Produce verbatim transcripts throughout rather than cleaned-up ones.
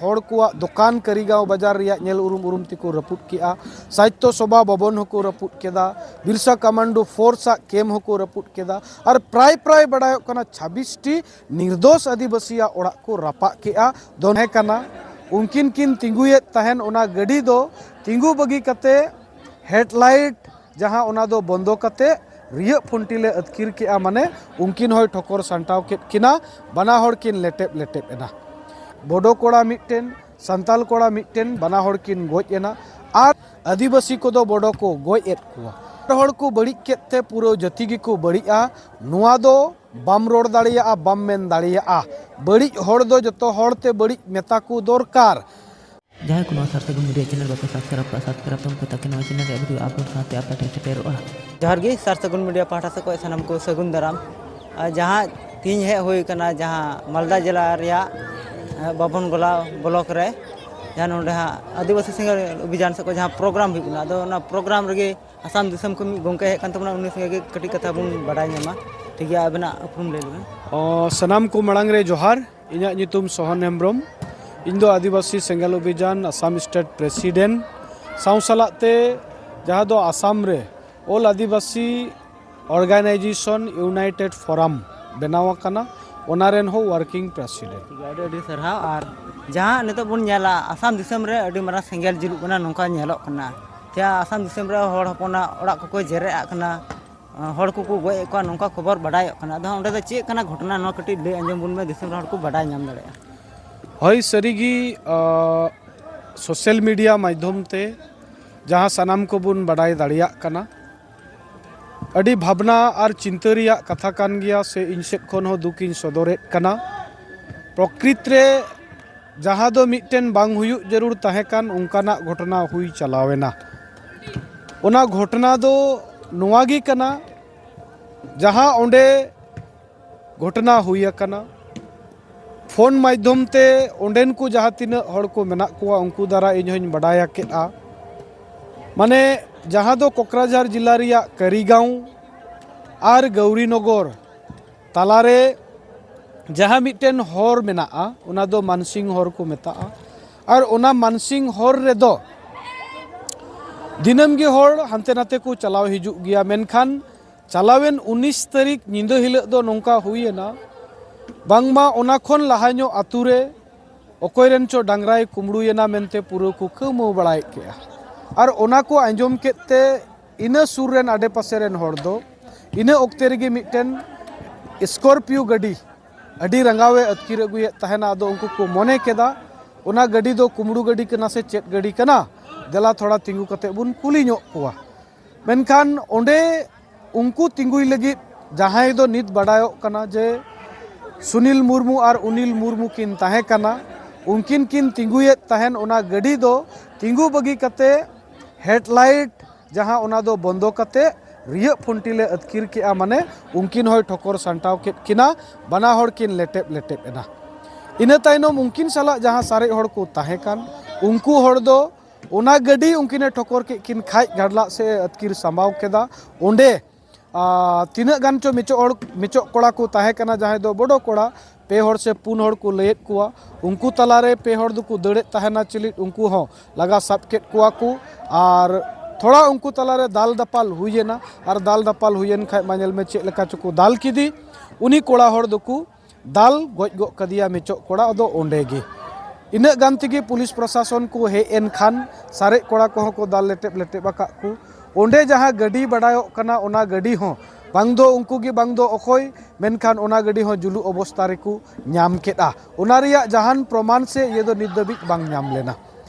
ᱦᱚᱲ ᱠᱚᱣᱟᱜ ᱫᱚᱠᱟᱱ ᱠᱟᱹᱨᱤᱜᱟᱸᱣ ᱵᱟᱡᱟᱨ ᱨᱮᱭᱟᱜ ᱧᱮᱞ ᱩᱨᱩᱢ ᱩᱨᱩᱢ ᱛᱮᱠᱚ ᱨᱟᱹᱯᱩᱫ ᱠᱮᱜᱼᱟ᱾ ᱥᱟᱦᱤᱛᱛᱚ ᱥᱚᱵᱷᱟ ᱵᱷᱚᱵᱚᱱ ᱦᱚᱸᱠᱚ ᱨᱟᱹᱯᱩᱫ ᱠᱮᱫᱟ᱾ ᱵᱤᱨᱥᱟ ᱠᱟᱢᱟᱱᱰᱳ ᱯᱷᱳᱨᱥ ᱟᱜ ᱠᱮᱢᱯ ᱦᱚᱸᱠᱚ ᱨᱟᱹᱯᱩᱫ ᱠᱮᱫᱟ᱾ ᱟᱨ ᱯᱨᱟᱭ ᱯᱨᱟᱭ ᱵᱟᱰᱟᱭᱚᱜ ᱠᱟᱱᱟ ᱪᱷᱟᱵᱵᱤᱥ ᱴᱤ ᱱᱤᱨᱫᱳᱥ ᱟᱹᱫᱤᱵᱟᱹᱥᱤᱭᱟᱜ ᱚᱲᱟᱜ ᱠᱚ ᱨᱟᱯᱟᱜ ᱠᱮᱜᱼᱟ᱾ ᱫᱚᱱᱮ ᱠᱟᱱᱟ, ᱩᱱᱠᱤᱱ ᱠᱤᱱ ᱛᱤᱸᱜᱩᱭᱮᱫ ᱛᱟᱦᱮᱱ, ᱚᱱᱟ ᱜᱟᱹᱰᱤ ᱫᱚ ᱛᱤᱸᱜᱩ ᱵᱟᱹᱜᱤ ᱠᱟᱛᱮ ᱦᱮᱰᱞᱟᱭᱤᱴ ᱡᱟᱦᱟᱸ, ᱚᱱᱟ ᱫᱚ ᱵᱚᱱᱫᱚ ᱠᱟᱛᱮ ᱨᱤᱭᱟᱹᱜ ᱯᱷᱩᱱᱴᱤ ᱞᱮ ᱟᱹᱛᱠᱤᱨ ᱠᱮᱜᱼᱟ, ᱢᱟᱱᱮ ᱩᱱᱠᱤᱱ ᱦᱚᱸᱭ ᱴᱷᱚᱠᱚᱨ ᱥᱟᱢᱴᱟᱣ ᱠᱮᱫ ᱠᱤᱱᱟ᱾ ᱵᱟᱱᱟ ᱦᱚᱲ ᱠᱤᱱ ᱞᱮᱴᱮᱵ ᱞᱮᱴᱮᱵ ᱮᱱᱟ᱾ ᱵᱚᱰᱚ ᱠᱚᱲᱟ ᱢᱤᱫᱴᱮᱱ, ᱥᱟᱱᱛᱟᱞ ᱠᱚᱲᱟ ᱢᱤᱫᱴᱮᱱ, ᱵᱟᱱᱟ ᱦᱚᱲ ᱠᱤᱱ ᱜᱚᱡ ᱮᱱᱟ᱾ ᱟᱨ ᱟᱹᱫᱤᱵᱟᱹᱥᱤ ᱠᱚᱫᱚ ᱵᱚᱰᱚ ᱠᱚ ᱜᱚᱡ ᱮᱫ ᱠᱚᱣᱟ᱾ ᱦᱚᱲ ᱠᱚ ᱵᱟᱹᱲᱤᱡ ᱠᱮᱫ ᱛᱮ ᱯᱩᱨᱟᱹ ᱡᱟᱹᱛᱤ ᱜᱮᱠᱚ ᱵᱟᱹᱲᱤᱡᱼᱟ᱾ ᱱᱚᱣᱟ ᱫᱚ ᱵᱟᱢ ᱨᱚᱲ ᱫᱟᱲᱮᱭᱟᱜᱼᱟ, ᱵᱟᱢ ᱢᱮᱱ ᱫᱟᱲᱮᱭᱟᱜᱼᱟ᱾ ᱵᱟᱹᱲᱤᱡ ᱦᱚᱲ ᱫᱚ ᱡᱚᱛᱚ ᱦᱚᱲ ᱛᱮ ᱵᱟᱹᱲᱤᱡ ᱢᱮᱛᱟ ᱠᱚ ᱫᱚᱨᱠᱟᱨ᱾ ᱡᱟᱦᱟᱸᱭ ᱠᱚ ᱱᱚᱣᱟ ᱥᱟᱨ ᱥᱟᱹᱜᱩᱱ ᱢᱤᱰᱤᱭᱟ ᱪᱮᱱᱮᱞ ᱵᱟᱯᱮ ᱥᱟᱵᱥᱠᱨᱟᱭᱤᱵ ᱠᱟᱜᱼᱟ, ᱥᱟᱵᱥᱠᱨᱟᱭᱤᱵ ᱛᱟᱵᱚᱱ ᱯᱮ, ᱛᱟᱠᱤ ᱱᱚᱣᱟ ᱪᱮᱱᱮᱞ ᱨᱮᱭᱟᱜ ᱵᱷᱤᱰᱤᱭᱳ ᱟᱯᱞᱳᱰ ᱥᱟᱶᱛᱮ ᱟᱯᱮ ᱴᱷᱮᱱ ᱥᱮᱴᱮᱨᱚᱜᱼᱟ᱾ ᱡᱚᱦᱟᱨ ᱜᱮ, ᱥᱟᱨ ᱥᱟᱹᱜᱩᱱ ᱢᱤᱰᱤᱭᱟ ᱯᱟᱦᱴᱟ ᱥᱮᱫ ᱠᱷᱚᱱ ᱥᱟᱱᱟᱢ ᱠᱚ ᱥᱟᱹᱜᱩᱱ ᱫᱟᱨᱟᱢ᱾ ᱟᱨ ᱡᱟᱦᱟᱸ ᱛᱮᱦᱮᱧ ᱦᱮᱡ ᱦᱩᱭ ᱠᱟᱱᱟ, ᱡᱟᱦᱟᱸ ᱢᱟᱞᱫᱟ ᱡᱮᱞᱟ ᱨᱮᱭᱟᱜ, ᱮ, ᱵᱟᱵᱚᱱ ᱜᱚᱞᱟ ᱵᱞᱚᱠ ᱨᱮ, ᱡᱟᱦᱟᱸ ᱱᱚᱰᱮ ᱦᱟᱸᱜ ᱟᱹᱫᱤᱵᱟᱹᱥᱤ ᱥᱮᱸᱜᱮᱞ ᱚᱵᱷᱤᱡᱟᱱ ᱥᱮᱫ ᱠᱷᱚᱱ ᱡᱟᱦᱟᱸ ᱯᱨᱳᱜᱨᱟᱢ ᱦᱩᱭᱩᱜ ᱠᱟᱱᱟ, ᱟᱫᱚ ᱚᱱᱟ ᱯᱨᱳᱜᱨᱟᱢ ᱨᱮᱜᱮ ᱟᱥᱟᱢ ᱫᱤᱥᱚᱢ ᱠᱷᱚᱱ ᱢᱤᱫ ᱜᱚᱢᱠᱮ ᱦᱮᱡ ᱠᱟᱱ ᱛᱟᱵᱚᱱᱟ, ᱩᱱᱤ ᱥᱚᱸᱜᱮ ᱜᱮ ᱠᱟᱹᱴᱤᱡ ᱠᱟᱛᱷᱟ ᱵᱚᱱ ᱵᱟᱰᱟᱭ ᱧᱟᱢᱟ᱾ ᱴᱷᱤᱠ ᱜᱮᱭᱟ, ᱟᱵᱮᱱᱟᱜ ᱩᱯᱨᱩᱢ ᱞᱟᱹᱭ ᱞᱮᱵᱮᱱ᱾ ᱚ, ᱥᱟᱱᱟᱢ ᱠᱚ ᱢᱟᱲᱟᱝ ᱨᱮ ᱡᱚᱦᱟᱨ᱾ ᱤᱧᱟᱹᱜ ᱧᱩᱛᱩᱢ ᱥᱚᱦᱚᱱ ᱦᱮᱢᱵᱨᱚᱢ᱾ ᱤᱧ ᱫᱚ ᱟᱹᱫᱤᱵᱟᱹᱥᱤ ᱥᱮᱸᱜᱮᱞ ᱚᱵᱷᱤᱡᱟᱱ ᱟᱥᱟᱢ ᱥᱴᱮᱴ ᱯᱨᱮᱥᱤᱰᱮᱱᱴ ᱥᱟᱶ ᱥᱟᱞᱟᱜ ᱛᱮ ᱡᱟᱦᱟᱸ ᱫᱚ ᱟᱥᱟᱢ ᱨᱮ ᱚᱞ ᱟᱹᱫᱤᱵᱟᱹᱥᱤ ᱚᱨᱜᱟᱱᱟᱭᱡᱮᱥᱚᱱ ᱤᱭᱩᱱᱟᱭᱴᱮᱰ ᱯᱷᱳᱨᱟᱢ ᱵᱮᱱᱟᱣ ᱟᱠᱟᱱᱟ, ᱚᱱᱟ ᱨᱮᱱ ᱦᱚᱸ ᱣᱟᱨᱠᱤᱝ ᱯᱨᱮᱥᱤᱰᱮᱱᱴ᱾ ᱴᱷᱤᱠ ᱜᱮᱭᱟ, ᱟᱹᱰᱤ ᱟᱹᱰᱤ ᱥᱟᱨᱦᱟᱣ᱾ ᱟᱨ ᱡᱟᱦᱟᱸ ᱱᱤᱛᱚᱜ ᱵᱚᱱ ᱧᱮᱞᱟ, ᱟᱥᱟᱢ ᱫᱤᱥᱚᱢ ᱨᱮ ᱟᱹᱰᱤ ᱢᱟᱨᱟᱝ ᱥᱮᱸᱜᱮᱞ ᱡᱩᱞᱩᱜ ᱠᱟᱱᱟ, ᱱᱚᱝᱠᱟ ᱧᱮᱞᱚᱜ ᱠᱟᱱᱟ᱾ ᱡᱟᱦᱟᱸ ᱟᱥᱟᱢ ᱫᱤᱥᱚᱢ ᱨᱮ ᱦᱚᱲ ᱦᱚᱯᱚᱱᱟᱜ ᱚᱲᱟᱜ ᱠᱚᱠᱚ ᱡᱮᱨᱮᱫ ᱟᱜ ᱠᱟᱱᱟ, ᱦᱚᱲ ᱠᱚᱠᱚ ᱜᱚᱡ ᱮᱫ ᱠᱚᱣᱟ, ᱱᱚᱝᱠᱟ ᱠᱷᱚᱵᱚᱨ ᱵᱟᱰᱟᱭᱚᱜ ᱠᱟᱱᱟ᱾ ᱟᱫᱚ ᱚᱸᱰᱮ ᱫᱚ ᱪᱮᱫ ᱠᱟᱱᱟ ᱜᱷᱚᱴᱚᱱᱟ, ᱱᱚᱣᱟ ᱠᱟᱹᱴᱤᱡ ᱞᱟᱹᱭ ᱟᱸᱡᱚᱢ ᱵᱚᱱ ᱢᱮ, ᱫᱤᱥᱚᱢ ᱨᱮᱱ ᱦᱚᱲ ᱠᱚ ᱵᱟᱰᱟᱭ ᱧᱟᱢ ᱫᱟᱲᱮᱭᱟᱜᱼᱟ᱾ ᱦᱳᱭ, ᱥᱟᱹᱨᱤᱜᱮ, ᱟ, ᱥᱳᱥᱟᱞ ᱢᱤᱰᱤᱭᱟ ᱢᱟᱫᱽᱫᱷᱚᱢ ᱛᱮ ᱡᱟᱦᱟᱸ ᱥᱟᱱᱟᱢ ᱠᱚᱵᱚᱱ ᱵᱟᱰᱟᱭ ᱫᱟᱲᱮᱭᱟᱜ ᱠᱟᱱᱟ, ᱟᱹᱰᱤ ᱵᱷᱟᱵᱽᱱᱟ ᱟᱨ ᱪᱤᱱᱛᱟᱹ ᱨᱮᱭᱟᱜ ᱠᱟᱛᱷᱟ ᱠᱟᱱ ᱜᱮᱭᱟ, ᱥᱮ ᱤᱧ ᱥᱮᱫ ᱠᱷᱚᱱ ᱦᱚᱸ ᱫᱩᱠ ᱤᱧ ᱥᱚᱫᱚᱨᱮᱫ ᱠᱟᱱᱟ᱾ ᱯᱨᱚᱠᱨᱤᱛ ᱨᱮ ᱡᱟᱦᱟᱸ ᱫᱚ ᱢᱤᱫᱴᱮᱱ ᱵᱟᱝ ᱦᱩᱭᱩᱜ ᱡᱟᱹᱨᱩᱲ ᱛᱟᱦᱮᱸ ᱠᱟᱱ, ᱚᱱᱠᱟᱱᱟᱜ ᱜᱷᱚᱴᱚᱱᱟ ᱦᱩᱭ ᱪᱟᱞᱟᱣᱮᱱᱟ᱾ ᱚᱱᱟ ᱜᱷᱚᱴᱚᱱᱟ ᱫᱚ ᱱᱚᱣᱟ ᱜᱮ ᱠᱟᱱᱟ, ᱡᱟᱦᱟᱸ ᱚᱸᱰᱮ ᱜᱷᱚᱴᱚᱱᱟ ᱦᱩᱭ ᱟᱠᱟᱱᱟ, ᱯᱷᱳᱱ ᱢᱟᱫᱽᱫᱷᱚᱢ ᱛᱮ ᱚᱸᱰᱮᱱ ᱠᱚ ᱡᱟᱦᱟᱸ ᱛᱤᱱᱟᱹᱜ ᱦᱚᱲ ᱠᱚ ᱢᱮᱱᱟᱜ ᱠᱚᱣᱟ, ᱩᱱᱠᱩ ᱫᱟᱨᱟ ᱤᱧ ᱦᱚᱧ ᱵᱟᱰᱟᱭ ᱠᱮᱫᱼᱟ᱾ ᱢᱟᱱᱮ, ᱡᱟᱦᱟᱸ ᱫᱚ ᱠᱚᱠᱨᱟᱡᱷᱟᱨ ᱡᱮᱞᱟ ᱨᱮᱭᱟᱜ ᱠᱟᱹᱨᱤᱜᱟᱸᱣ ᱟᱨ ᱜᱟᱣᱨᱤᱱᱚᱜᱚᱨ ᱛᱟᱞᱟᱨᱮ ᱡᱟᱦᱟᱸ ᱢᱤᱫᱴᱮᱱ ᱦᱚᱨ ᱢᱮᱱᱟᱜᱼᱟ, ᱚᱱᱟ ᱫᱚ ᱢᱟᱱᱥᱤᱝ ᱦᱚᱨ ᱠᱚ ᱢᱮᱛᱟᱜᱼᱟ᱾ ᱟᱨ ᱚᱱᱟ ᱢᱟᱱᱥᱤᱝ ᱦᱚᱨ ᱨᱮᱫᱚ ᱫᱤᱱᱟᱹᱢ ᱜᱮ ᱦᱚᱲ ᱦᱟᱱᱛᱮ ᱱᱟᱛᱮ ᱠᱚ ᱪᱟᱞᱟᱣ ᱦᱤᱡᱩᱜ ᱜᱮᱭᱟ, ᱢᱮᱱᱠᱷᱟᱱ ᱪᱟᱞᱟᱣᱮᱱ ᱩᱱᱤᱥ ᱛᱟᱹᱨᱤᱠᱷ ᱧᱤᱫᱟᱹ ᱦᱤᱞᱳᱜ ᱫᱚ ᱱᱚᱝᱠᱟ ᱦᱩᱭᱮᱱᱟ, ᱵᱟᱝᱢᱟ ᱚᱱᱟ ᱠᱷᱚᱱ ᱞᱟᱦᱟ ᱧᱚᱜ ᱟᱛᱳ ᱨᱮ ᱚᱠᱚᱭ ᱨᱮᱱ ᱪᱚ ᱰᱟᱝᱨᱟᱭ ᱠᱩᱢᱵᱽᱲᱩᱭᱮᱱᱟ ᱢᱮᱱᱛᱮ ᱯᱩᱨᱟᱹ ᱠᱚ ᱠᱟᱹᱣᱢᱟᱹᱣ ᱵᱟᱲᱟᱭᱮᱫ ᱠᱮᱜᱼᱟ᱾ ᱟᱨ ᱚᱱᱟ ᱠᱚ ᱟᱸᱡᱚᱢ ᱠᱮᱫ ᱛᱮ ᱤᱱᱟᱹ ᱥᱩᱨ ᱨᱮᱱ ᱟᱰᱮ ᱯᱟᱥᱮ ᱨᱮᱱ ᱦᱚᱲ ᱫᱚ ᱤᱱᱟᱹ ᱚᱠᱛᱮ ᱨᱮᱜᱮ ᱢᱤᱫᱴᱮᱱ ᱥᱠᱚᱨᱯᱤᱭᱳ ᱜᱟᱹᱰᱤ ᱟᱹᱰᱤ ᱨᱟᱸᱜᱟᱣᱮ ᱟᱹᱛᱠᱤᱨ ᱟᱹᱜᱩᱭᱮᱫ ᱛᱟᱦᱮᱱᱟ᱾ ᱟᱫᱚ ᱩᱱᱠᱩ ᱠᱚ ᱢᱚᱱᱮ ᱠᱮᱫᱟ ᱚᱱᱟ ᱜᱟᱹᱰᱤ ᱫᱚ ᱠᱩᱢᱵᱽᱲᱩ ᱜᱟᱹᱰᱤ ᱠᱟᱱᱟ ᱥᱮ ᱪᱮᱫ ᱜᱟᱹᱰᱤ ᱠᱟᱱᱟ, ᱫᱮᱞᱟ ᱛᱷᱚᱲᱟ ᱛᱤᱸᱜᱩ ᱠᱟᱛᱮ ᱵᱚᱱ ᱠᱩᱞᱤ ᱧᱚᱜ ᱠᱚᱣᱟ᱾ ᱢᱮᱱᱠᱷᱟᱱ ᱚᱸᱰᱮ ᱩᱱᱠᱩ ᱛᱤᱸᱜᱩᱭ ᱞᱟᱹᱜᱤᱫ ᱡᱟᱦᱟᱸᱭ ᱫᱚ ᱱᱤᱛ ᱵᱟᱰᱟᱭᱚᱜ ᱠᱟᱱᱟ ᱡᱮ ᱥᱩᱱᱤᱞ ᱢᱩᱨᱢᱩ ᱟᱨ ᱩᱱᱤᱞ ᱢᱩᱨᱢᱩ ᱠᱤᱱ ᱛᱟᱦᱮᱸ ᱠᱟᱱᱟ, ᱩᱱᱠᱤᱱ ᱠᱤᱱ ᱛᱤᱸᱜᱩᱭᱮᱫ ᱛᱟᱦᱮᱱ ᱚᱱᱟ ᱜᱟᱹᱰᱤ ᱫᱚ ᱛᱤᱸᱜᱩ ᱵᱟᱹᱜᱤ ᱠᱟᱛᱮ ᱦᱮᱰᱞᱟᱭᱤᱴ ᱡᱟᱦᱟᱸ ᱚᱱᱟ ᱫᱚ ᱵᱚᱱᱫᱚ ᱠᱟᱛᱮ ᱨᱤᱭᱟᱹᱜ ᱯᱷᱩᱱᱴᱤ ᱞᱮ ᱟᱹᱛᱠᱤᱨ ᱠᱮᱜᱼᱟ, ᱢᱟᱱᱮ ᱩᱱᱠᱤᱱ ᱦᱚᱸᱭ ᱴᱷᱚᱠᱚᱨ ᱥᱟᱢᱴᱟᱣ ᱠᱮᱫ ᱠᱤᱱᱟ, ᱵᱟᱱᱟ ᱦᱚᱲ ᱠᱤᱱ ᱞᱮᱴᱮᱵ ᱞᱮᱴᱮᱵ ᱮᱱᱟ᱾ ᱤᱱᱟᱹ ᱛᱟᱭᱱᱚᱢ ᱩᱱᱠᱤᱱ ᱥᱟᱞᱟᱜ ᱡᱟᱦᱟᱸ ᱥᱟᱨᱮᱡ ᱦᱚᱲ ᱠᱚ ᱛᱟᱦᱮᱸ ᱠᱟᱱ ᱩᱱᱠᱩ ᱦᱚᱲ ᱫᱚ ᱚᱱᱟ ᱜᱟᱹᱰᱤ ᱩᱱᱠᱤᱱᱮ ᱴᱷᱚᱠᱚᱨ ᱠᱮᱫ ᱠᱤᱱ ᱠᱷᱟᱡ ᱜᱷᱟᱰᱞᱟᱜ ᱥᱮᱫ ᱮ ᱟᱹᱛᱠᱤᱨ ᱥᱟᱢᱵᱟᱣ ᱠᱮᱫᱟ᱾ ᱚᱸᱰᱮ ᱟᱨ ᱛᱤᱱᱟᱹᱜ ᱜᱟᱱ ᱪᱚ ᱢᱮᱪᱚᱜ ᱦᱚᱲ, ᱢᱮᱪᱚᱜ ᱠᱚᱲᱟ ᱠᱚ ᱛᱟᱦᱮᱸ ᱠᱟᱱᱟ, ᱡᱟᱦᱟᱸᱭ ᱫᱚ ᱵᱚᱰᱚ ᱠᱚᱲᱟ, ᱯᱮ ᱦᱚᱲ ᱥᱮ ᱯᱩᱱ ᱦᱚᱲ ᱠᱚ ᱞᱟᱹᱭᱮᱫ ᱠᱚᱣᱟ᱾ ᱩᱱᱠᱩ ᱛᱟᱞᱟᱨᱮ ᱯᱮ ᱦᱚᱲ ᱫᱚᱠᱚ ᱫᱟᱹᱲᱮᱫ ᱛᱟᱦᱮᱱᱟ, ᱪᱤᱞᱤᱫ ᱩᱱᱠᱩ ᱦᱚᱸ ᱞᱟᱜᱟ ᱥᱟᱵ ᱠᱮᱫ ᱠᱚᱣᱟ ᱠᱚ᱾ ᱟᱨ ᱛᱷᱚᱲᱟ ᱩᱱᱠᱩ ᱛᱟᱞᱟᱨᱮ ᱫᱟᱞ ᱫᱟᱯᱟᱞ ᱦᱩᱭᱮᱱᱟ, ᱟᱨ ᱫᱟᱞ ᱫᱟᱯᱟᱞ ᱦᱩᱭᱮᱱ ᱠᱷᱟᱡ ᱢᱟ ᱧᱮᱞ ᱢᱮ ᱪᱮᱫ ᱞᱮᱠᱟ ᱪᱚᱠᱚ ᱫᱟᱞ ᱠᱮᱫᱮ᱾ ᱩᱱᱤ ᱠᱚᱲᱟ ᱦᱚᱲ ᱫᱚᱠᱚ ᱫᱟᱞ ᱜᱚᱡ ᱜᱚᱫ ᱠᱟᱫᱮᱭᱟ ᱢᱮᱪᱚᱜ ᱠᱚᱲᱟ ᱫᱚ ᱚᱸᱰᱮ ᱜᱮ᱾ ᱤᱱᱟᱹᱜ ᱜᱟᱱ ᱛᱮᱜᱮ ᱯᱩᱞᱤᱥ ᱯᱨᱚᱥᱟᱥᱚᱱ ᱠᱚ ᱦᱮᱡ ᱮᱱ ᱠᱷᱟᱱ ᱥᱟᱨᱮᱡ ᱠᱚᱲᱟ ᱠᱚᱦᱚᱸ ᱠᱚ ᱫᱟᱞ ᱞᱮᱴᱮᱵ ᱞᱮᱴᱮᱵ ᱟᱠᱟᱫ ᱠᱚ᱾ ᱚᱸᱰᱮ ᱡᱟᱦᱟᱸ ᱜᱟᱹᱰᱤ ᱵᱟᱰᱟᱭᱚᱜ ᱠᱟᱱᱟ, ᱚᱱᱟ ᱜᱟᱹᱰᱤ ᱦᱚᱸ ᱵᱟᱝ ᱫᱚ ᱩᱱᱠᱩ ᱜᱮ ᱵᱟᱝ ᱫᱚ ᱚᱠᱚᱭ, ᱢᱮᱱᱠᱷᱟᱱ ᱚᱱᱟ ᱜᱟᱹᱰᱤ ᱦᱚᱸ ᱡᱩᱞᱩᱜ ᱚᱵᱚᱥᱛᱟ ᱨᱮᱠᱚ ᱧᱟᱢ ᱠᱮᱫᱼᱟ᱾ ᱚᱱᱟ ᱨᱮᱭᱟᱜ ᱡᱟᱦᱟᱱ ᱯᱨᱚᱢᱟᱱ ᱥᱮ ᱤᱭᱟᱹ ᱫᱚ ᱱᱤᱛ ᱫᱷᱟᱹᱵᱤᱡ ᱵᱟᱝ ᱧᱟᱢ ᱞᱮᱱᱟ᱾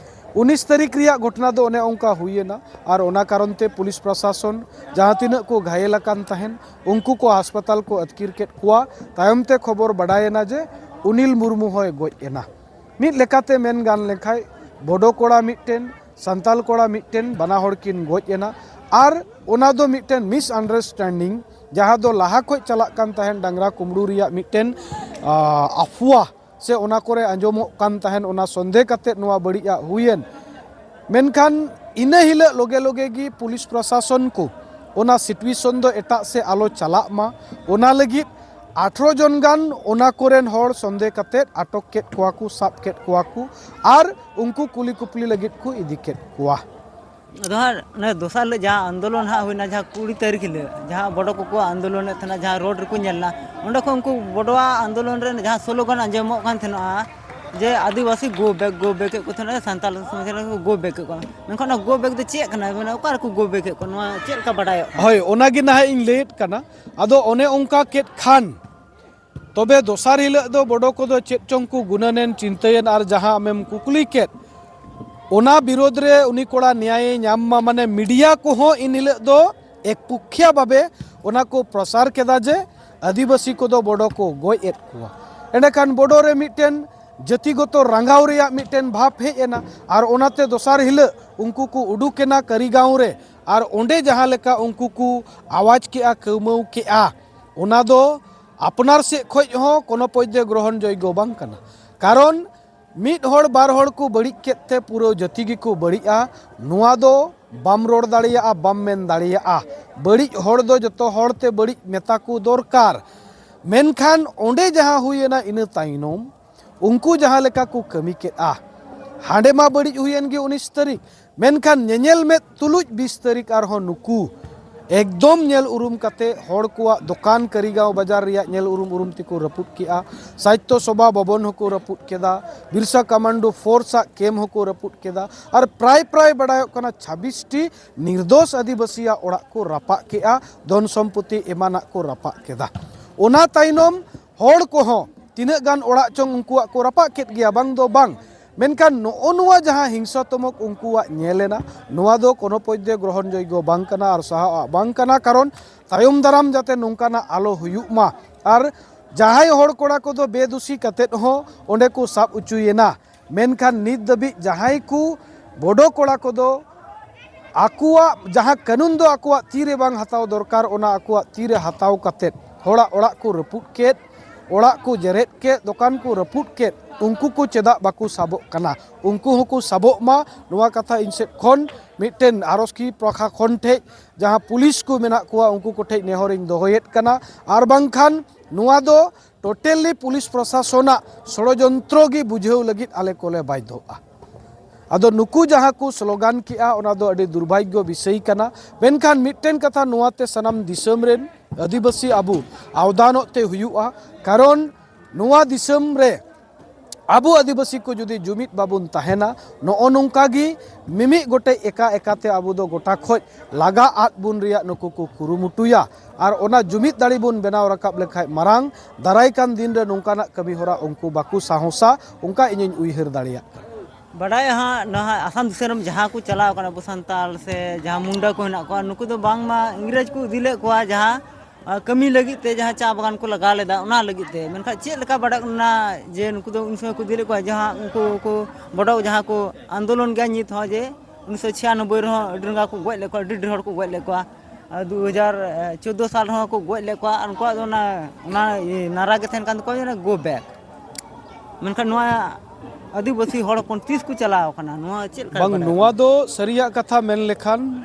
ᱩᱱᱤᱥ ᱛᱟᱹᱨᱤᱠᱷ ᱨᱮᱭᱟᱜ ᱜᱷᱚᱴᱚᱱᱟ ᱫᱚ ᱚᱱᱮ ᱚᱱᱠᱟ ᱦᱩᱭᱮᱱᱟ᱾ ᱟᱨ ᱚᱱᱟ ᱠᱟᱨᱚᱱ ᱛᱮ ᱯᱩᱞᱤᱥ ᱯᱨᱚᱥᱟᱥᱚᱱ ᱡᱟᱦᱟᱸ ᱛᱤᱱᱟᱹᱜ ᱠᱚ ᱜᱷᱟᱭᱮᱞ ᱟᱠᱟᱱ ᱛᱟᱦᱮᱱ, ᱩᱱᱠᱩ ᱠᱚ ᱦᱟᱥᱯᱟᱛᱟᱞ ᱠᱚ ᱟᱹᱛᱠᱤᱨ ᱠᱮᱫ ᱠᱚᱣᱟ᱾ ᱛᱟᱭᱚᱢ ᱛᱮ ᱠᱷᱚᱵᱚᱨ ᱵᱟᱰᱟᱭᱮᱱᱟ ᱡᱮ ᱩᱱᱤᱞ ᱢᱩᱨᱢᱩ ᱦᱚᱸᱭ ᱜᱚᱡ ᱮᱱᱟ᱾ ᱢᱤᱫ ᱞᱮᱠᱟᱛᱮ ᱢᱮᱱ ᱜᱟᱱ ᱞᱮᱠᱷᱟᱡ ᱵᱚᱰᱚ ᱠᱚᱲᱟ ᱢᱤᱫᱴᱮᱱ, ᱥᱟᱱᱛᱟᱞ ᱠᱚᱲᱟ ᱢᱤᱫᱴᱮᱱ, ᱵᱟᱱᱟ ᱦᱚᱲ ᱠᱤᱱ ᱜᱚᱡ ᱮᱱᱟ᱾ ᱟᱨ ᱚᱱᱟ ᱫᱚ ᱢᱤᱫᱴᱮᱱ ᱢᱤᱥ ᱟᱱᱰᱟᱨᱥᱴᱮᱱᱰᱤᱝ, ᱡᱟᱦᱟᱸ ᱫᱚ ᱞᱟᱦᱟ ᱠᱷᱚᱡ ᱪᱟᱞᱟᱜ ᱠᱟᱱ ᱛᱟᱦᱮᱱ ᱰᱟᱝᱨᱟ ᱠᱩᱢᱵᱽᱲᱩ ᱨᱮᱭᱟᱜ ᱢᱤᱫᱴᱮᱱ, ᱟ, ᱟᱯᱷᱣᱟ ᱥᱮ ᱚᱱᱟ ᱠᱚᱨᱮ ᱟᱸᱡᱚᱢᱚᱜ ᱠᱟᱱ ᱛᱟᱦᱮᱱ, ᱚᱱᱟ ᱥᱚᱱᱫᱮᱦ ᱠᱟᱛᱮ ᱱᱚᱣᱟ ᱵᱟᱹᱲᱤᱡᱟᱜ ᱦᱩᱭᱮᱱ᱾ ᱢᱮᱱᱠᱷᱟᱱ ᱤᱱᱟᱹ ᱦᱤᱞᱳᱜ ᱞᱚᱜᱮ ᱞᱚᱜᱮ ᱜᱮ ᱯᱩᱞᱤᱥ ᱯᱨᱚᱥᱟᱥᱚᱱ ᱠᱚ ᱚᱱᱟ ᱥᱤᱪᱩᱭᱮᱥᱚᱱ ᱫᱚ ᱮᱴᱟᱜ ᱥᱮᱫ ᱟᱞᱚ ᱪᱟᱞᱟᱜ ᱢᱟ, ᱚᱱᱟ ᱞᱟᱹᱜᱤᱫ ᱟᱴᱷᱨᱚ ᱡᱚᱱ ᱜᱟᱱ ᱚᱱᱟ ᱠᱚᱨᱮᱱ ᱦᱚᱲ ᱥᱚᱱᱫᱮ ᱠᱟᱛᱮᱫ ᱟᱴᱚᱠ ᱠᱮᱫ ᱠᱚᱣᱟ ᱠᱚ, ᱥᱟᱵ ᱠᱮᱫ ᱠᱚᱣᱟ ᱠᱚ ᱟᱨ ᱩᱱᱠᱩ ᱠᱩᱞᱤ ᱠᱩᱯᱞᱤ ᱞᱟᱹᱜᱤᱫ ᱠᱚ ᱤᱫᱤ ᱠᱮᱫ ᱠᱚᱣᱟ᱾ ᱟᱫᱚ ᱦᱟᱸᱜ ᱚᱱᱮ ᱫᱚᱥᱟᱨ ᱦᱤᱞᱳᱜ ᱡᱟᱦᱟᱸ ᱟᱱᱫᱳᱞᱚᱱ ᱦᱟᱸᱜ ᱦᱩᱭᱱᱟ, ᱡᱟᱦᱟᱸ ᱠᱩᱲᱤ ᱛᱟᱹᱨᱤᱠᱷ ᱦᱤᱞᱳᱜ ᱡᱟᱦᱟᱸ ᱵᱚᱰᱚ ᱠᱚᱠᱚ ᱟᱱᱫᱳᱞᱚᱱᱮᱫ ᱛᱟᱦᱮᱱᱟ, ᱡᱟᱦᱟᱸ ᱨᱳᱰ ᱨᱮᱠᱚ ᱧᱮᱞ ᱞᱮᱱᱟ, ᱚᱸᱰᱮ ᱠᱷᱚᱱ ᱩᱱᱠᱩ ᱵᱚᱰᱚᱣᱟᱜ ᱟᱱᱫᱳᱞᱚᱱ ᱨᱮ ᱡᱟᱦᱟᱸ ᱥᱞᱳᱜᱟᱱ ᱟᱸᱡᱚᱢᱚᱜ ᱠᱟᱱ ᱛᱟᱦᱮᱱᱟ ᱡᱮ ᱟᱹᱫᱤᱵᱟᱹᱥᱤ go back, go back ᱮᱫ ᱠᱚ ᱛᱟᱦᱮᱱᱟ, ᱥᱟᱱᱛᱟᱲ ᱥᱚᱢᱟᱡᱽ ᱨᱮ go back ᱮᱫ ᱠᱚᱣᱟ, ᱢᱮᱱᱠᱷᱟᱱ ᱚᱱᱟ go back ᱫᱚ ᱪᱮᱫ ᱠᱟᱱᱟ? ᱢᱟᱱᱮ ᱚᱠᱟ ᱨᱮᱠᱚ go back ᱮᱫ ᱠᱚᱣᱟ? ᱱᱚᱣᱟ ᱪᱮᱫ ᱞᱮᱠᱟ ᱵᱟᱰᱟᱭᱚᱜ ᱠᱟᱱᱟ? ᱦᱳᱭ, ᱚᱱᱟᱜᱮ ᱱᱟᱦᱟᱜ ᱤᱧ ᱞᱟᱹᱭᱮᱫ ᱠᱟᱱᱟ᱾ ᱟᱫᱚ ᱚᱱᱮ ᱚᱱᱠᱟ ᱠᱮᱫ ᱠᱷᱟᱱ ᱛᱚᱵᱮ ᱫᱚᱥᱟᱨ ᱦᱤᱞᱳᱜ ᱫᱚ ᱵᱚᱰᱚ ᱠᱚᱫᱚ ᱪᱮᱫ ᱪᱚᱝ ᱠᱚ ᱜᱩᱱᱟᱹᱱᱮᱱ ᱪᱤᱱᱛᱟᱹᱭᱮᱱ ᱟᱨ ᱡᱟᱦᱟᱸ ᱟᱢᱮᱢ ᱠᱩᱠᱞᱤ ᱠᱮᱫ, ᱚᱱᱟ ᱵᱤᱨᱳᱫᱷ ᱨᱮ ᱩᱱᱤ ᱠᱚᱲᱟ ᱱᱮᱭᱟᱭᱮ ᱧᱟᱢ ᱢᱟ, ᱢᱟᱱᱮ ᱢᱤᱰᱤᱭᱟ ᱠᱚᱦᱚᱸ ᱤᱱ ᱦᱤᱞᱳᱜ ᱫᱚ ᱮᱠᱯᱩᱠᱷᱤᱭᱟ ᱵᱷᱟᱵᱮ ᱚᱱᱟ ᱠᱚ ᱯᱨᱚᱥᱟᱨ ᱠᱮᱫᱟ ᱡᱮ ᱟᱹᱫᱤᱵᱟᱹᱥᱤ ᱠᱚᱫᱚ ᱵᱚᱰᱚ ᱠᱚ ᱜᱚᱡ ᱮᱫ ᱠᱚᱣᱟ᱾ ᱮᱸᱰᱮᱠᱷᱟᱱ ᱵᱚᱰᱚ ᱨᱮ ᱢᱤᱫᱴᱮᱱ ᱡᱟᱹᱛᱤᱜᱚᱛᱚ ᱨᱟᱸᱜᱟᱣ ᱨᱮᱭᱟᱜ ᱢᱤᱫᱴᱮᱱ ᱵᱷᱟᱵᱽ ᱦᱮᱡ ᱮᱱᱟ ᱟᱨ ᱚᱱᱟᱛᱮ ᱫᱚᱥᱟᱨ ᱦᱤᱞᱳᱜ ᱩᱱᱠᱩ ᱠᱚ ᱩᱰᱩᱠ ᱮᱱᱟ ᱠᱟᱹᱨᱤᱜᱟᱸᱣ ᱨᱮ ᱟᱨ ᱚᱸᱰᱮ ᱡᱟᱦᱟᱸ ᱞᱮᱠᱟ ᱩᱱᱠᱩ ᱠᱚ ᱟᱣᱟᱡᱽ ᱠᱮᱜᱼᱟ, ᱠᱟᱹᱣᱢᱟᱹᱣ ᱠᱮᱜᱼᱟ, ᱚᱱᱟ ᱫᱚ ᱟᱯᱱᱟᱨ ᱥᱮᱫ ᱠᱷᱚᱡ ᱦᱚᱸ ᱠᱳᱱᱳ ᱯᱚᱫᱽᱫᱷᱮ ᱜᱨᱚᱦᱚᱱ ᱡᱳᱜᱽᱜᱚ ᱵᱟᱝ ᱠᱟᱱᱟ᱾ ᱠᱟᱨᱚᱱ ᱢᱤᱫ ᱦᱚᱲ ᱵᱟᱨ ᱦᱚᱲ ᱠᱚ ᱵᱟᱹᱲᱤᱡ ᱠᱮᱫ ᱛᱮ ᱯᱩᱨᱟᱹ ᱡᱟᱹᱛᱤ ᱜᱮᱠᱚ ᱵᱟᱹᱲᱤᱡᱼᱟ, ᱱᱚᱣᱟ ᱫᱚ ᱵᱟᱢ ᱨᱚᱲ ᱫᱟᱲᱮᱭᱟᱜᱼᱟ, ᱵᱟᱢ ᱢᱮᱱ ᱫᱟᱲᱮᱭᱟᱜᱼᱟ᱾ ᱵᱟᱹᱲᱤᱡ ᱦᱚᱲ ᱫᱚ ᱡᱚᱛᱚ ᱦᱚᱲ ᱛᱮ ᱵᱟᱹᱲᱤᱡ ᱢᱮᱛᱟ ᱠᱚ ᱫᱚᱨᱠᱟᱨ᱾ ᱢᱮᱱᱠᱷᱟᱱ ᱚᱸᱰᱮ ᱡᱟᱦᱟᱸ ᱦᱩᱭᱮᱱᱟ ᱤᱱᱟᱹ ᱛᱟᱭᱱᱚᱢ ᱩᱱᱠᱩ ᱡᱟᱦᱟᱸ ᱞᱮᱠᱟ ᱠᱚ ᱠᱟᱹᱢᱤ ᱠᱮᱫᱼᱟ, ᱦᱟᱸᱰᱮ ᱢᱟ ᱵᱟᱹᱲᱤᱡ ᱦᱩᱭᱮᱱ ᱜᱮ ᱩᱱᱤᱥ ᱛᱟᱹᱨᱤᱠᱷ, ᱢᱮᱱᱠᱷᱟᱱ ᱧᱮᱧᱮᱞ ᱢᱮᱫ ᱛᱩᱞᱩᱡ ᱵᱤᱥ ᱛᱟᱹᱨᱤᱠᱷ ᱟᱨᱦᱚᱸ ᱱᱩᱠᱩ ᱮᱠᱫᱚᱢ ᱧᱮᱞ ᱩᱨᱩᱢ ᱠᱟᱛᱮ ᱦᱚᱲ ᱠᱚᱣᱟᱜ ᱫᱚᱠᱟᱱ ᱠᱟᱹᱨᱤᱜᱟᱸᱣ ᱵᱟᱡᱟᱨ ᱨᱮᱭᱟᱜ ᱧᱮᱞ ᱩᱨᱩᱢ ᱩᱨᱩᱢ ᱛᱮᱠᱚ ᱨᱟᱹᱯᱩᱫ ᱠᱮᱜᱼᱟ, ᱥᱟᱦᱤᱛᱛᱚ ᱥᱚᱵᱷᱟ ᱵᱷᱚᱵᱚᱱ ᱦᱚᱸᱠᱚ ᱨᱟᱹᱯᱩᱫ ᱠᱮᱫᱟ, ᱵᱤᱨᱥᱟ ᱠᱟᱢᱟᱱᱰᱳ ᱯᱷᱳᱨᱥ ᱟᱜ ᱠᱮᱢᱯ ᱦᱚᱸᱠᱚ ᱨᱟᱹᱯᱩᱫ ᱠᱮᱫᱟ, ᱟᱨ ᱯᱨᱟᱭ ᱯᱨᱟᱭ ᱵᱟᱰᱟᱭᱚᱜ ᱠᱟᱱᱟ ᱪᱷᱟᱵᱵᱤᱥ ᱴᱤ ᱱᱤᱨᱫᱳᱥ ᱟᱹᱫᱤᱵᱟᱹᱥᱤᱭᱟᱜ ᱚᱲᱟᱜ ᱠᱚ ᱨᱟᱯᱟᱜ ᱠᱮᱜᱼᱟ, ᱫᱷᱚᱱ ᱥᱚᱢᱯᱚᱛᱤ ᱮᱢᱟᱱᱟᱜ ᱠᱚ ᱨᱟᱯᱟᱜ ᱠᱮᱫᱟ᱾ ᱚᱱᱟ ᱛᱟᱭᱱᱚᱢ ᱦᱚᱲ ᱠᱚᱦᱚᱸ ᱛᱤᱱᱟᱹᱜ ᱜᱟᱱ ᱚᱲᱟᱜ ᱪᱚᱝ ᱩᱱᱠᱩᱣᱟᱜ ᱠᱚ ᱨᱟᱯᱟᱜ ᱠᱮᱫ ᱜᱮᱭᱟ, ᱵᱟᱝ ᱫᱚ ᱵᱟᱝ, ᱢᱮᱱᱠᱷᱟᱱ ᱱᱚᱜᱼᱚ ᱱᱚᱣᱟ ᱡᱟᱦᱟᱸ ᱦᱤᱝᱥᱟᱛᱢᱚᱠ ᱩᱱᱠᱩᱣᱟᱜ ᱧᱮᱞ ᱮᱱᱟ, ᱱᱚᱣᱟ ᱫᱚ ᱠᱳᱱᱳ ᱯᱚᱫᱽᱫᱷᱮ ᱜᱨᱚᱦᱚᱱ ᱡᱳᱜᱽᱜᱚ ᱵᱟᱝ ᱠᱟᱱᱟ ᱟᱨ ᱥᱟᱦᱟᱣᱟᱜ ᱵᱟᱝ ᱠᱟᱱᱟ᱾ ᱠᱟᱨᱚᱱ ᱛᱟᱭᱚᱢ ᱫᱟᱨᱟᱢ ᱡᱟᱛᱮ ᱱᱚᱝᱠᱟᱱᱟᱜ ᱟᱞᱚ ᱦᱩᱭᱩᱜ ᱢᱟ᱾ ᱟᱨ ᱡᱟᱦᱟᱸᱭ ᱦᱚᱲ ᱠᱚᱲᱟ ᱠᱚᱫᱚ ᱵᱮᱫᱩᱥᱤ ᱠᱟᱛᱮᱫ ᱦᱚᱸ ᱚᱸᱰᱮ ᱠᱚ ᱥᱟᱵ ᱦᱚᱪᱚᱭᱮᱱᱟ, ᱢᱮᱱᱠᱷᱟᱱ ᱱᱤᱛ ᱫᱷᱟᱹᱵᱤᱡ ᱡᱟᱦᱟᱸᱭ ᱠᱚ ᱵᱚᱰᱚ ᱠᱚᱲᱟ ᱠᱚᱫᱚ ᱟᱠᱚᱣᱟᱜ ᱡᱟᱦᱟᱸ ᱠᱟᱹᱱᱩᱱ ᱫᱚ ᱟᱠᱚᱣᱟᱜ ᱛᱤ ᱨᱮ ᱵᱟᱝ ᱦᱟᱛᱟᱣ ᱫᱚᱨᱠᱟᱨ, ᱚᱱᱟ ᱟᱠᱚᱣᱟᱜ ᱛᱤ ᱨᱮ ᱦᱟᱛᱟᱣ ᱠᱟᱛᱮᱫ ᱦᱚᱲᱟᱜ ᱚᱲᱟᱜ ᱠᱚ ᱨᱟᱹᱯᱩᱫ ᱠᱮᱫ, ᱚᱲᱟᱜ ᱠᱚ ᱡᱮᱨᱮᱫ ᱠᱮᱫ, ᱫᱚᱠᱟᱱ ᱠᱚ ᱨᱟᱹᱯᱩᱫ ᱠᱮᱫ, ᱩᱱᱠᱩ ᱠᱚ ᱪᱮᱫᱟᱜ ᱵᱟᱠᱚ ᱥᱟᱵᱚᱜ ᱠᱟᱱᱟ? ᱩᱱᱠᱩ ᱦᱚᱸᱠᱚ ᱥᱟᱵᱚᱜ ᱢᱟ᱾ ᱱᱚᱣᱟ ᱠᱟᱛᱷᱟ ᱤᱧ ᱥᱮᱫ ᱠᱷᱚᱱ ᱢᱤᱫᱴᱮᱱ ᱟᱨᱚᱥᱠᱤ ᱯᱟᱠᱷᱟ ᱠᱷᱚᱱ ᱴᱷᱮᱡ ᱡᱟᱦᱟᱸ ᱯᱩᱞᱤᱥ ᱠᱚ ᱢᱮᱱᱟᱜ ᱠᱚᱣᱟ, ᱩᱱᱠᱩ ᱠᱚᱴᱷᱮᱡ ᱱᱮᱦᱚᱨᱤᱧ ᱫᱚᱦᱚᱭᱮᱫ ᱠᱟᱱᱟ᱾ ᱟᱨ ᱵᱟᱝᱠᱷᱟᱱ ᱱᱚᱣᱟ ᱫᱚ ᱴᱳᱴᱟᱞᱤ ᱯᱩᱞᱤᱥ ᱯᱨᱚᱥᱟᱥᱚᱱᱟᱜ ᱥᱚᱲᱚᱡᱚᱱᱛᱨᱚ ᱜᱮ ᱵᱩᱡᱷᱟᱹᱣ ᱞᱟᱹᱜᱤᱫ ᱟᱞᱮ ᱠᱚᱞᱮ ᱵᱟᱫᱽᱫᱷᱚᱜᱼᱟ᱾ ᱟᱫᱚ ᱱᱩᱠᱩ ᱡᱟᱦᱟᱸ ᱠᱚ ᱥᱞᱳᱜᱟᱱ ᱠᱮᱜᱼᱟ, ᱚᱱᱟ ᱫᱚ ᱟᱹᱰᱤ ᱫᱩᱨᱵᱷᱟᱜᱽᱜᱚ ᱵᱤᱥᱚᱭ ᱠᱟᱱᱟ᱾ ᱢᱮᱱᱠᱷᱟᱱ ᱢᱤᱫᱴᱮᱱ ᱠᱟᱛᱷᱟ ᱱᱚᱣᱟ ᱛᱮ ᱥᱟᱱᱟᱢ ᱫᱤᱥᱚᱢ ᱨᱮᱱ ᱟᱹᱫᱤᱵᱟᱹᱥᱤ ᱟᱵᱚ ᱟᱣᱫᱟᱱᱚᱜ ᱛᱮ ᱦᱩᱭᱩᱜᱼᱟ, ᱠᱟᱨᱚᱱ ᱱᱚᱣᱟ ᱫᱤᱥᱚᱢ ᱨᱮ ᱟᱵᱚ ᱟᱹᱫᱤᱵᱟᱹᱥᱤ ᱠᱚ ᱡᱩᱫᱤ ᱡᱩᱢᱤᱫ ᱵᱟᱵᱚᱱ ᱛᱟᱦᱮᱱᱟ, ᱱᱚᱜᱼᱚ ᱱᱚᱝᱠᱟ ᱜᱮ ᱢᱤᱢᱤᱫ ᱜᱚᱴᱮᱡ ᱮᱠᱟ ᱮᱠᱟᱛᱮ ᱟᱵᱚ ᱫᱚ ᱜᱚᱴᱟ ᱠᱷᱚᱡ ᱞᱟᱜᱟ ᱟᱫ ᱵᱚᱱ ᱨᱮᱭᱟᱜ ᱱᱩᱠᱩ ᱠᱚ ᱠᱩᱨᱩᱢᱩᱴᱩᱭᱟ᱾ ᱟᱨ ᱚᱱᱟ ᱡᱩᱢᱤᱫ ᱫᱟᱲᱮ ᱵᱚᱱ ᱵᱮᱱᱟᱣ ᱨᱟᱠᱟᱵ ᱞᱮᱠᱷᱟᱡ ᱢᱟᱨᱟᱝ ᱫᱟᱨᱟᱭ ᱠᱟᱱ ᱫᱤᱱ ᱨᱮ ᱱᱚᱝᱠᱟᱱᱟᱜ ᱠᱟᱹᱢᱤ ᱦᱚᱨᱟ ᱩᱱᱠᱩ ᱵᱟᱠᱚ ᱥᱟᱦᱚᱥᱟ, ᱚᱱᱠᱟ ᱤᱧᱤᱧ ᱩᱭᱦᱟᱹᱨ ᱫᱟᱲᱮᱭᱟᱜ ᱠᱟᱱᱟ᱾ ᱵᱟᱰᱟᱭᱟ ᱦᱟᱸᱜ, ᱱᱟᱦᱟᱜ ᱟᱥᱟᱢ ᱫᱤᱥᱚᱢ ᱨᱮᱱ ᱡᱟᱦᱟᱸ ᱠᱚ ᱪᱟᱞᱟᱣ ᱠᱟᱱᱟ, ᱟᱵᱚ ᱥᱟᱱᱛᱟᱲ ᱥᱮ ᱡᱟᱦᱟᱸ ᱢᱩᱱᱰᱟ ᱠᱚ ᱦᱮᱱᱟᱜ ᱠᱚᱣᱟ, ᱱᱩᱠᱩ ᱫᱚ ᱵᱟᱝᱢᱟ ᱤᱝᱨᱮᱡᱽ ᱠᱚ ᱤᱫᱤ ᱞᱮᱫ ᱠᱚᱣᱟ ᱡᱟᱦᱟᱸ, ᱟᱨ ᱠᱟᱹᱢᱤ ᱞᱟᱹᱜᱤᱫ ᱛᱮ ᱡᱟᱦᱟᱸ ᱪᱟ ᱵᱟᱜᱟᱱ ᱠᱚ ᱞᱟᱜᱟᱣ ᱞᱮᱫᱟ, ᱚᱱᱟ ᱞᱟᱹᱜᱤᱫ ᱛᱮ᱾ ᱢᱮᱱᱠᱷᱟᱱ ᱪᱮᱫ ᱞᱮᱠᱟ ᱵᱟᱰᱟᱜ ᱠᱟᱱᱟ ᱡᱮ ᱱᱩᱠᱩ ᱫᱚ ᱩᱱ ᱥᱚᱢᱚᱭ ᱠᱚ ᱤᱫᱤ ᱞᱮᱫ ᱠᱚᱣᱟ, ᱡᱟᱦᱟᱸ ᱩᱱᱠᱩ ᱠᱚ ᱵᱚᱰᱚ ᱡᱟᱦᱟᱸ ᱠᱚ ᱟᱱᱫᱳᱞᱚᱱ ᱜᱮᱭᱟ ᱱᱤᱛ ᱦᱚᱸ, ᱡᱮ ᱩᱱᱤᱥᱥᱚ ᱪᱷᱤᱭᱟᱱᱚᱵᱵᱳᱭ ᱨᱮᱦᱚᱸ ᱟᱹᱰᱤ ᱨᱟᱸᱜᱟ ᱠᱚ ᱜᱚᱡ ᱞᱮᱫ ᱠᱚᱣᱟ, ᱟᱹᱰᱤ ᱰᱷᱮᱨ ᱦᱚᱲ ᱠᱚ ᱜᱚᱡ ᱞᱮᱫ ᱠᱚᱣᱟ᱾ ᱟᱨ ᱫᱩ ᱦᱟᱡᱟᱨ ᱪᱳᱫᱽᱫᱳ ᱥᱟᱞ ᱨᱮᱦᱚᱸ ᱠᱚ ᱜᱚᱡ ᱞᱮᱫ ᱠᱚᱣᱟ᱾ ᱟᱨ ᱩᱱᱠᱩᱣᱟᱜ ᱫᱚ ᱚᱱᱟ, ᱚᱱᱟ ᱤᱭᱟᱹ ᱱᱟᱨᱟ ᱜᱮ ᱛᱟᱦᱮᱱ ᱠᱟᱱ ᱛᱟᱠᱚᱣᱟ, ᱡᱮ ᱚᱱᱟ go back᱾ ᱢᱮᱱᱠᱷᱟᱱ ᱱᱚᱣᱟ ᱟᱹᱫᱤᱵᱟᱹᱥᱤ ᱦᱚᱲ ᱦᱚᱯᱚᱱ ᱛᱤᱥ ᱠᱚ ᱪᱟᱞᱟᱣ ᱠᱟᱱᱟ, ᱱᱚᱣᱟ ᱪᱮᱫ ᱞᱮᱠᱟ ᱵᱟᱝ, ᱵᱟᱰᱟᱭ ᱱᱚᱣᱟ ᱠᱟᱱᱟ? ᱫᱚ ᱥᱟᱹᱨᱤᱭᱟᱜ ᱠᱟᱛᱷᱟ ᱢᱮᱱ ᱞᱮᱠᱷᱟᱱ,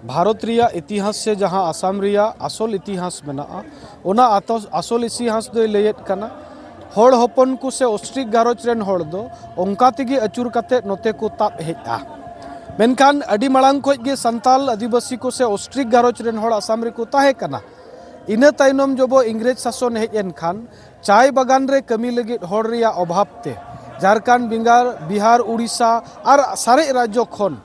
ᱵᱷᱟᱨᱚᱛ ᱨᱮᱭᱟᱜ ᱤᱛᱤᱦᱟᱥ ᱥᱮ ᱡᱟᱦᱟᱸ ᱟᱥᱟᱢ ᱨᱮᱭᱟᱜ ᱟᱥᱚᱞ ᱤᱛᱤᱦᱟᱥ ᱢᱮᱱᱟᱜᱼᱟ, ᱚᱱᱟ ᱟᱛᱚ-, ᱟᱥᱚᱞ ᱤᱛᱤᱦᱟᱥ ᱫᱚᱭ ᱞᱟᱹᱭᱮᱫ ᱠᱟᱱᱟ, ᱦᱚᱲ ᱦᱚᱯᱚᱱ ᱠᱚ ᱥᱮ ᱚᱥᱴᱨᱤᱠ ᱜᱷᱟᱨᱚᱸᱡᱽ ᱨᱮᱱ ᱦᱚᱲ ᱫᱚ ᱚᱱᱠᱟ ᱛᱮᱜᱮ ᱟᱹᱪᱩᱨ ᱠᱟᱛᱮ ᱱᱚᱛᱮ ᱠᱚ ᱛᱟᱵ ᱦᱮᱡᱼᱟ᱾ ᱢᱮᱱᱠᱷᱟᱱ ᱟᱹᱰᱤ ᱢᱟᱲᱟᱝ ᱠᱷᱚᱡ ᱜᱮ ᱥᱟᱱᱛᱟᱞ, ᱟᱹᱫᱤᱵᱟᱹᱥᱤ ᱠᱚ ᱥᱮ ᱚᱥᱴᱨᱤᱠ ᱜᱷᱟᱨᱚᱸᱡᱽ ᱨᱮᱱ ᱦᱚᱲ ᱟᱥᱟᱢ ᱨᱮᱠᱚ ᱛᱟᱦᱮᱸ ᱠᱟᱱᱟ᱾ ᱤᱱᱟᱹ ᱛᱟᱭᱱᱚᱢ ᱡᱚᱵᱚ ᱤᱝᱨᱮᱡᱽ ᱥᱟᱥᱚᱱ ᱦᱮᱡ ᱮᱱ ᱠᱷᱟᱱ, ᱪᱟᱭ ᱵᱟᱜᱟᱱ ᱨᱮ ᱠᱟᱹᱢᱤ ᱞᱟᱹᱜᱤᱫ ᱦᱚᱲ ᱨᱮᱭᱟᱜ ᱚᱵᱷᱟᱵᱽ ᱛᱮ ᱡᱷᱟᱲᱠᱷᱚᱸᱰ, ᱵᱮᱝᱜᱟᱞ, ᱵᱤᱦᱟᱨ, ᱩᱲᱤᱥᱥᱟ ᱟᱨ ᱥᱟᱨᱮᱡ ᱨᱟᱡᱽᱡᱚ ᱠᱷᱚᱱ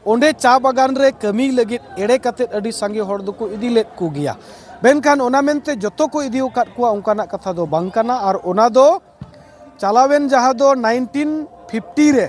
ᱚᱸᱰᱮ ᱪᱟ ᱵᱟᱜᱟᱱ ᱨᱮ ᱠᱟᱹᱢᱤ ᱞᱟᱹᱜᱤᱫ ᱮᱲᱮ ᱠᱟᱛᱮᱫ ᱟᱹᱰᱤ ᱥᱟᱸᱜᱮ ᱦᱚᱲ ᱫᱚᱠᱚ ᱤᱫᱤ ᱞᱮᱫ ᱠᱚᱜᱮᱭᱟ᱾ ᱢᱮᱱᱠᱷᱟᱱ ᱚᱱᱟ ᱢᱮᱱᱛᱮ ᱡᱚᱛᱚ ᱠᱚ ᱤᱫᱤ ᱟᱠᱟᱫ ᱠᱚᱣᱟ, ᱚᱱᱠᱟᱱᱟᱜ ᱠᱟᱛᱷᱟ ᱫᱚ ᱵᱟᱝ ᱠᱟᱱᱟ᱾ ᱟᱨ ᱚᱱᱟ ᱫᱚ ᱪᱟᱞᱟᱣᱮᱱ ᱡᱟᱦᱟᱸ ᱫᱚ ᱱᱟᱭᱤᱱᱴᱤᱱ ᱯᱷᱤᱯᱴᱤ ᱨᱮ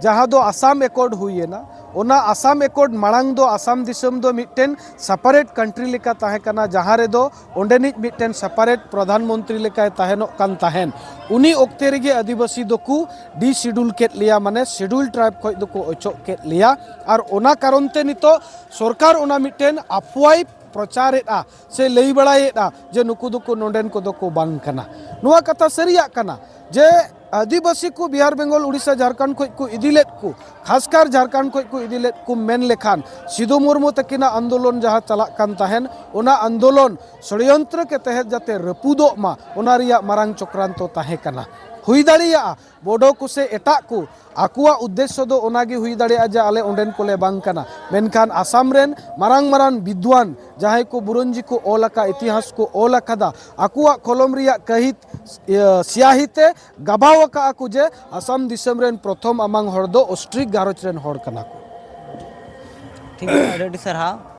ᱡᱟᱦᱟᱸ ᱫᱚ ᱟᱥᱟᱢ ᱮᱠᱚᱨᱰ ᱦᱩᱭᱮᱱᱟ, ᱚᱱᱟ ᱟᱥᱟᱢ ᱮᱠᱚᱨᱰ ᱢᱟᱲᱟᱝ ᱫᱚ ᱟᱥᱟᱢ ᱫᱤᱥᱚᱢ ᱫᱚ ᱢᱤᱫᱴᱮᱱ ᱥᱮᱯᱟᱨᱮᱴ ᱠᱟᱱᱴᱨᱤ ᱞᱮᱠᱟ ᱛᱟᱦᱮᱸ ᱠᱟᱱᱟ, ᱡᱟᱦᱟᱸ ᱨᱮᱫᱚ ᱚᱸᱰᱮᱱᱤᱡ ᱢᱤᱫᱴᱮᱱ ᱥᱮᱯᱟᱨᱮᱴ ᱯᱨᱚᱫᱷᱟᱱ ᱢᱚᱱᱛᱨᱤ ᱞᱮᱠᱟᱭ ᱛᱟᱦᱮᱱᱚᱜ ᱠᱟᱱ ᱛᱟᱦᱮᱱ᱾ ᱩᱱᱤ ᱚᱠᱛᱮ ᱨᱮᱜᱮ ᱟᱹᱫᱤᱵᱟᱹᱥᱤ ᱫᱚᱠᱚ ᱰᱤᱥᱤᱰᱩᱞ ᱠᱮᱫ ᱞᱮᱭᱟ, ᱢᱟᱱᱮ ᱥᱤᱰᱩᱞ ᱴᱨᱟᱭᱤᱵᱽ ᱠᱷᱚᱱ ᱫᱚᱠᱚ ᱚᱪᱚᱜ ᱠᱮᱫ ᱞᱮᱭᱟ᱾ ᱟᱨ ᱚᱱᱟ ᱠᱟᱨᱚᱱ ᱛᱮ ᱱᱤᱛᱚᱜ ᱥᱚᱨᱠᱟᱨ ᱚᱱᱟ ᱢᱤᱫᱴᱮᱱ ᱟᱯᱷᱣᱟᱭ ᱯᱨᱚᱪᱟᱨᱮᱫᱼᱟ ᱥᱮ ᱞᱟᱹᱭ ᱵᱟᱲᱟᱭᱮᱫᱼᱟ ᱡᱮ ᱱᱩᱠᱩ ᱫᱚᱠᱚ, ᱱᱚᱰᱮᱱ ᱠᱚᱫᱚ ᱠᱚ ᱵᱟᱝ ᱠᱟᱱᱟ᱾ ᱱᱚᱣᱟ ᱠᱟᱛᱷᱟ ᱥᱟᱹᱨᱤᱭᱟᱜ ᱠᱟᱱᱟ ᱡᱮ ᱟᱹᱫᱤᱵᱟᱹᱥᱤ ᱠᱚ ᱵᱤᱦᱟᱨ, ᱵᱮᱝᱜᱚᱞ, ᱩᱲᱤᱥᱥᱟ, ᱡᱷᱟᱲᱠᱷᱚᱸᱰ ᱠᱷᱚᱱ ᱠᱚ ᱤᱫᱤ ᱞᱮᱫ ᱠᱚ, ᱠᱷᱟᱥᱠᱟᱨ ᱡᱷᱟᱲᱠᱷᱚᱸᱰ ᱠᱷᱚᱱ ᱠᱚ ᱤᱫᱤ ᱞᱮᱫ ᱠᱚ ᱢᱮᱱ ᱞᱮᱠᱷᱟᱱ, ᱥᱤᱫᱩ ᱢᱩᱨᱢᱩ ᱛᱟᱹᱠᱤᱱᱟᱜ ᱟᱱᱫᱳᱞᱚᱱ ᱡᱟᱦᱟᱸ ᱪᱟᱞᱟᱜ ᱠᱟᱱ ᱛᱟᱦᱮᱱ, ᱚᱱᱟ ᱟᱱᱫᱳᱞᱚᱱ ᱥᱚᱲᱭᱚᱱᱛᱨᱚ ᱠᱮ ᱛᱮᱦᱮᱫ ᱡᱟᱛᱮ ᱨᱟᱹᱯᱩᱫᱚᱜ ᱢᱟ, ᱚᱱᱟ ᱨᱮᱭᱟᱜ ᱢᱟᱨᱟᱝ ᱪᱚᱠᱨᱟᱱᱛᱚ ᱛᱟᱦᱮᱸ ᱠᱟᱱᱟ᱾ ᱦᱩᱭ ᱫᱟᱲᱮᱭᱟᱜᱼᱟ ᱵᱳᱰᱳ ᱠᱚ ᱥᱮ ᱮᱴᱟᱜ ᱠᱚ, ᱟᱠᱚᱣᱟᱜ ᱩᱫᱽᱫᱮᱥᱥᱚ ᱫᱚ ᱚᱱᱟ ᱜᱮ ᱦᱩᱭ ᱫᱟᱲᱮᱭᱟᱜᱼᱟ ᱡᱮ ᱟᱞᱮ ᱚᱸᱰᱮᱱ ᱠᱚᱞᱮ ᱵᱟᱝ ᱠᱟᱱᱟ, ᱢᱮᱱᱠᱷᱟᱱ ᱟᱥᱟᱢ ᱨᱮᱱ ᱢᱟᱨᱟᱝ ᱢᱟᱨᱟᱝ ᱵᱤᱫᱽᱣᱟᱱ ᱡᱟᱦᱟᱸᱭ ᱠᱚ ᱵᱩᱨᱚᱧᱡᱤ ᱠᱚ ᱚᱞ ᱟᱠᱟᱫ, ᱤᱛᱤᱦᱟᱥ ᱠᱚ ᱚᱞ ᱟᱠᱟᱫᱟ, ᱟᱠᱚᱣᱟᱜ ᱠᱚᱞᱚᱢ ᱨᱮᱭᱟᱜ ᱠᱟᱹᱦᱤᱛ, ᱤᱭᱟᱹ, ᱥᱤᱭᱟᱦᱤ ᱛᱮ ᱜᱟᱵᱟᱣ ᱟᱠᱟᱫᱼᱟ ᱠᱚ ᱡᱮ ᱟᱥᱟᱢ ᱫᱤᱥᱚᱢ ᱨᱮᱱ ᱯᱨᱚᱛᱷᱚᱢ ᱟᱢᱟᱝ ᱦᱚᱲ ᱫᱚ ᱚᱥᱴᱨᱤᱠ ᱜᱷᱟᱨᱚᱸᱡᱽ ᱨᱮᱱ ᱦᱚᱲ ᱠᱟᱱᱟ ᱠᱚ᱾ ᱴᱷᱤᱠ ᱜᱮᱭᱟ, ᱟᱹᱰᱤ ᱟᱹᱰᱤ ᱥᱟᱨᱦᱟᱣ᱾